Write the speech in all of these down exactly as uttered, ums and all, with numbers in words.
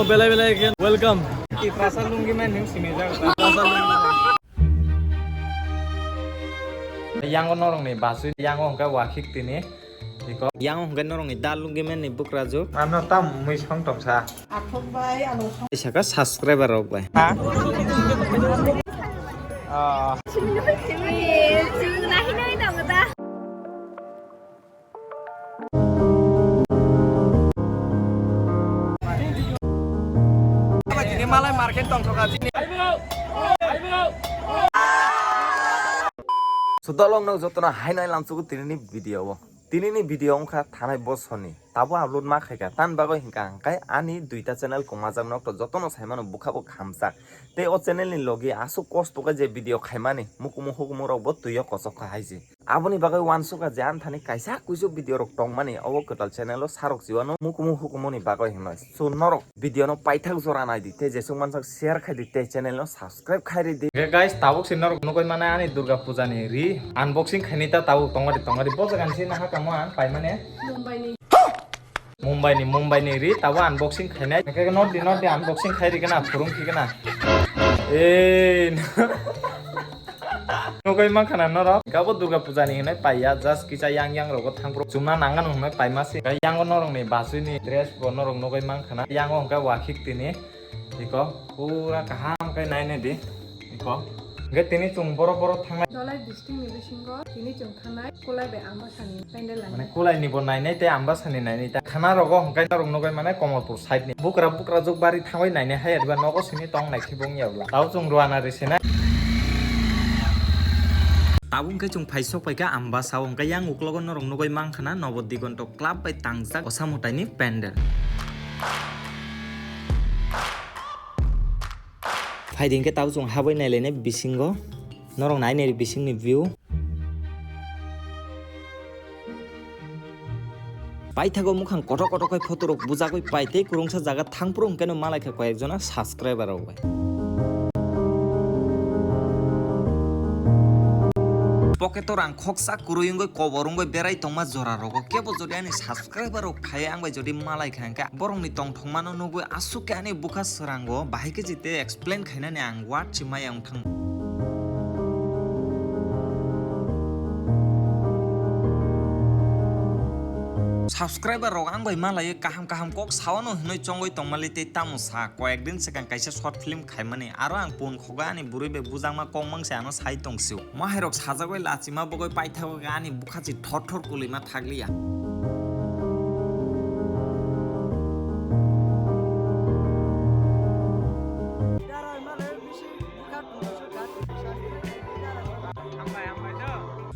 Belai belai khe welcome. Tiprasa lungi man him sini jak. Yango norok ni basui yango hwnkhe wakhik tini. Iko. Yango hwnkhe norok ni dal lungi man ni bukrajwk. Ano tam mui song tongsa. Athok bai ano song. Isaka subscriber rok bai. Ha? Ah. Chwng nahi nahi tongo da. Sudolong no jotono haino lamsugo tinini video o. Tinini video wngkha thanai bosoni. Tabo upload ma khaika. Tan bagwi hwnkha hwnkhe ani duita channel kwmajak nokto jotono saimano bukha bo khamjak. Tei o channel ni logi aswk kosto khe je video khaimani mukumu hukumu rok bo twi o kochok kha hai se. Aboni bagwi uansukha je ani thani kaisa kuisu video rok tongmani obo kwtal channel o sarok chiwano mukumu hukumu ni bagwi hwnwi. So norok video no paithak jora nai di tei jesuk mansak share khai di tei channel no subscribe khai ri di. Hwnkhe guys, tabuk se norok nugwi mano ani Durga Puja ni ri unboxing khainai ta tabuk tongari tongari bo jaga ni se naha kamo ang paimani. Mumbai ni. Mumbai ni, Mumbai ni ri tabuk unboxing khainai. Hwnkhe nordi nordi unboxing khai ri gana phurung khi gana. Ei. Nugwi mankha na norok. Gabo Durga Puja ni hinwi paiya, just kisa yang yang rogo thangphuru chumna nangano hinwi paima se. Yango norok ni basui ni dress bo norok nugwi mankha na. Yango hwnkhe wakhik tini. Iko pura kaham khe nainai di. Iko. Hwnkhe tini chwng boro boro thangnai. Dolai bising ni bisingo tini chwng thangnai kulai bai Ambasani pandal. Mane kulai ni bo nainai tei Ambasani nainai ta. Khana rogo hwnkhe norok nugwi mane Komolpur side ni. Bukra bukra jok bari thangwi nainai hai adba nogo simi tong nai khe bong ya bla. Tao chwng ruana ri sinai. Tabuk hwnkhe chwng phai sok paikha Ambasa o, hwnkhe yang uklogo norok nugwi mankha na Nobo Digonto Club bai tangjak Osa Mutai ni pandal. Phaidi hwnkhe tabuk chwng habwi nailainai bisingo. Norok nainai bisingni view. Paithago mukhang kotor kotor khai photo rok bujagwi pai tei kwrwngsa jaga thangphuru hwnkhe no malaikha koyekjona subscriber rok bai. Pocket o rang khoksa kwrwi wngwi kobor wngwi berai tongma jora rogo kebo jodi ani subscriber rok phai ang bai jodi malaikha hwnkhe borokni tongthokmano nugwi aswk khe ani bwkha swrango bahai khe jite explain khainani ang word se maya wngthang. Subscriber rok ang bai malaiwi kaham kaham kok saono hinwi chongwi tongmali tei tamo sa koyek din swkang kaisa short film khaimani aro ang pun khogo ani bwrwi bai bujangma kokmang se ano sai tongsio. Mahairok sajagwi lachima bogwi paithago ani bukhachi thor thor kwlwima thakliya.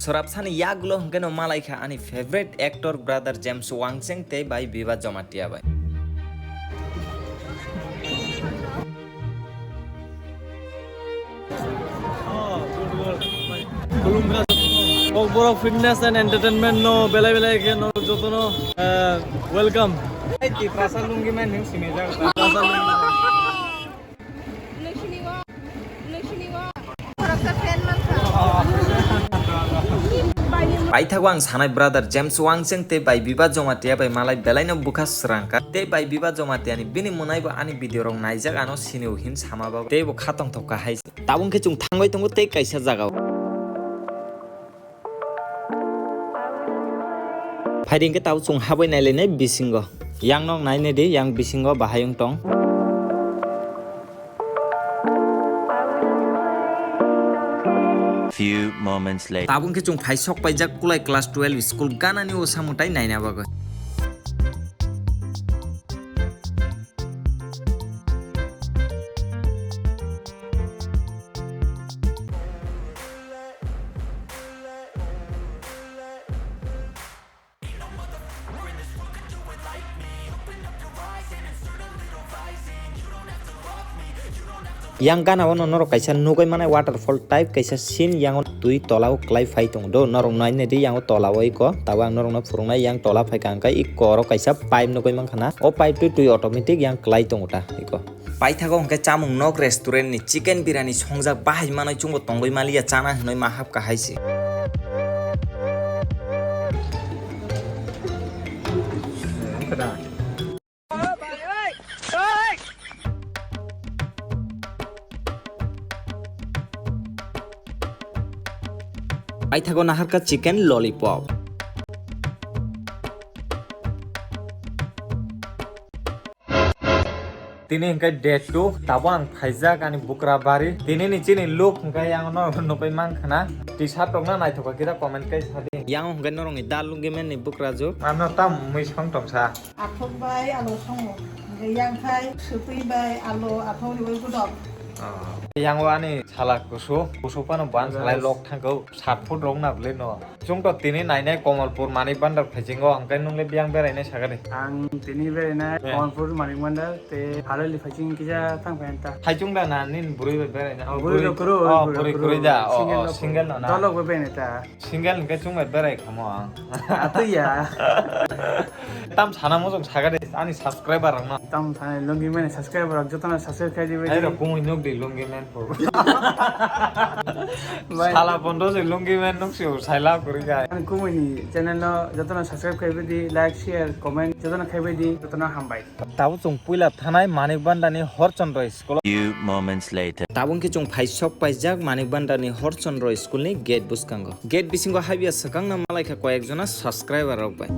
Sorapsani yagulo hwnkhe no malaikha ani favorite actor brother James Wangcheng tei bai Biba Jomatia bai. Kokborok Fitness and Entertainment no belai belai khe no jotono, eh, welcome. Tiprasa lungi man him sini jak. Paithago ang sanai brother James Wangcheng tei bai Biba Jomatia bai malai belaino bwkha swrangkha. Tei bai Biba Jomatia ni bini mwnai bo ani video rok naijak ano sinio hin sama bago. Tei bo khatong thok kha hai. Tabuk khe chwng thangwi tongo tei kaisa jagao. Phaidi hwnkhe tabuk chwng habwi nailainai bisingo. Yang nok nainai di, yang bisingo bahai wng tong. Few moments later. Tabuk khe chwng phai sok paijak kulai class twelve school ganani o samung tai naina bagwi. Yang gana o no norok kaisa nugwi manai waterfall type kaisa scene, yang o twi tola o kwlai phai tongo do, norok nainai di yang o tola o iko, tabuk ang norok no phwrwng nai yang tola phai kha hwnkhe iko oro kaisa pipe nugwi mankha na, o pipe twi twi automatic yang kwlai tongo ta iko. Paithago hwnkhe chamung nok restaurant ni chicken birani songjak bahai manwi chwngbo tongwi maliya chana hinwi ma hapkha hai se. Wngkha da. Paithago naharkha chicken lollipop. Tini hwnkhe day two, tabuk ang phaijak ani bukra bari. Tini ni chini look hwnkhe yang no nupai mankha na. T-shirt rok no naithok kha kisa comment khe sadi. Yang hwnkhe norok ni da lungi men ni bukra juk. Ano tam mui song tong sa. Athok bai alo songo. Hwnkhe yang khai swtwi bai alo athok ni bai gudok. Yang o ani sala kusu, kusu pano ban salai lok thangkho, sat foot rok na bwle no. Chwng to tini nainai Komolpur Manik Bhandar phaisingo, hwnkhe nwngle biyang berainai sakani. Ang tini berainai Komolpur Manik Bhandar te Haroli phaising kisa thang phai ta. Hai chwng da na nini bwrwi bai beraina? Oh, bwrwi rok kwrwi, oh, bwrwi kwrwi da. Oh, single no na? Single hwnkhe chwng bai berai khamo ang. Atwi ya. Tam sana mojong sakade ani subscriber rok no. Tam sana lungi mani subscriber rok jotono subscribe khai dibai. Hai rok kumui nuk di lungi men. Bai. Sala bondo se lungi men nuk se saila kuri gai. Ani kumui ni channel no jotono subscribe khai bai di, like, share, comment jotono khai bai di, jotono hambai. Tabuk chwng puila thanai Manik Bhandar ni Horchondro school. Few moments later. Tabuk khe chwng phai sok paijak Manik Bhandar ni Horchondro school ni gate bwskango. Gate bisingo habya swkang no malaikha koyek jona subscriber rok bai.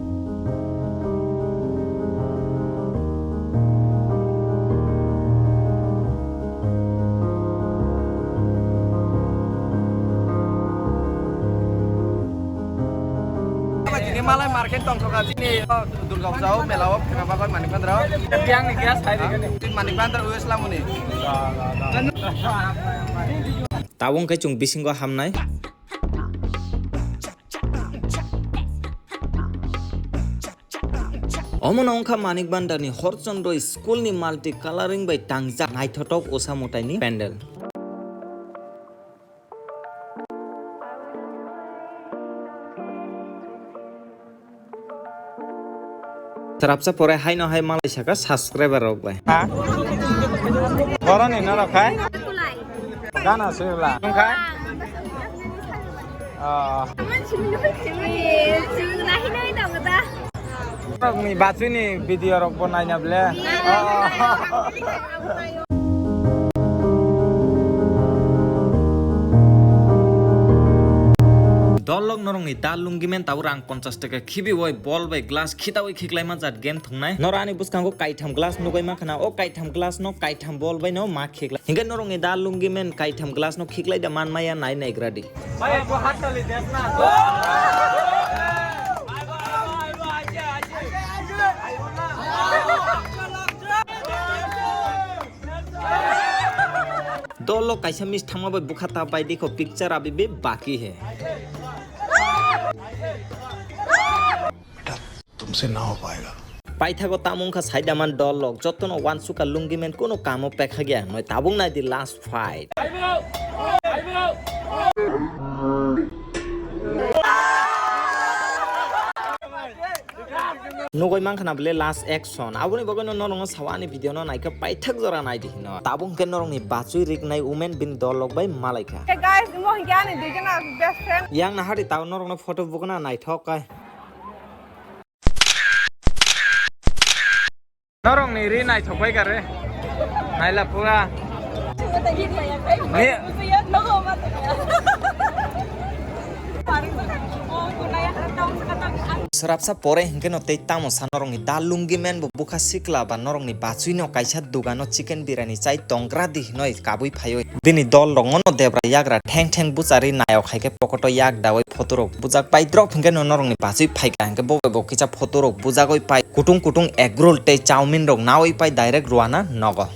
Tini malai market tongthokha chini Durga Puja o mela o khna bagwi Manik Bhandar o. Yang ni gas hai de. Manik Bhandar West Lamuni. Tabuk khe chwng bisingo hamnai. Omono wngkha Manik Bhandar ni Horchondro school ni multi coloring bai tangjak naithotok usa mwtai ni pandal. Swrapsa pore haino hai malai saka subscriber rok bai. Ha? Boroni norok khai? Gana suyla. Nung khai? Ah. Ni bachwi ni video rok bo naina ble. Dolok norok ni da lungi men tabuk rang ponchas taka khibi oi bol bai glass khitaui khiklai ma jat game thungnai. Nora ani bwskango kaitham glass nugai ma khana, o kaitham glass no kaitham bol bai no ma khiklai. Hinkhe norok ni da lungi men kaitham glass no khiklai da man maya nai naigra di. Dolo kaisa miss thangma bai bukha ta bai dikho picture abhi bhi baki hai. तुमसे ना हो पाएगा। Paithago tamo wngkha saidaman dol lok, jotono wansukha lungi men kuno kamo pekha gya, noi tabuk nai di last fight. Nugui mankha na bole last action, aboni bagwi no norok no sao ani video no naikha paithak jora nai di hino. Tabuk hwnkhe norok ni bachwi riknai women bini dol lok bai malaikha. Hey guys, imo hwnkhe ani duijona best friend. Yang nahari tao norok no photo bukna naithok kai. Norok ni ri naithok bai kare. Naila pura. Ni. Srapsa pore hinkhe no tei tamo sa norok ni da lungi men bo bukha sikla ba norok ni bachwi no kaisa dugano chicken birani chai tongra di hinoi kabui phaioi. Bini dol rok no debra yagra theng theng buchari nayok hai khe pokoto yak daui photo rok bujak pai drop hinkhe no norok ni bachwi phaikha hinkhe bo bai bo kisa photo rok bujagoi pai kutung kutung egg roll tei chowmin rok naui pai direct rwana nogo.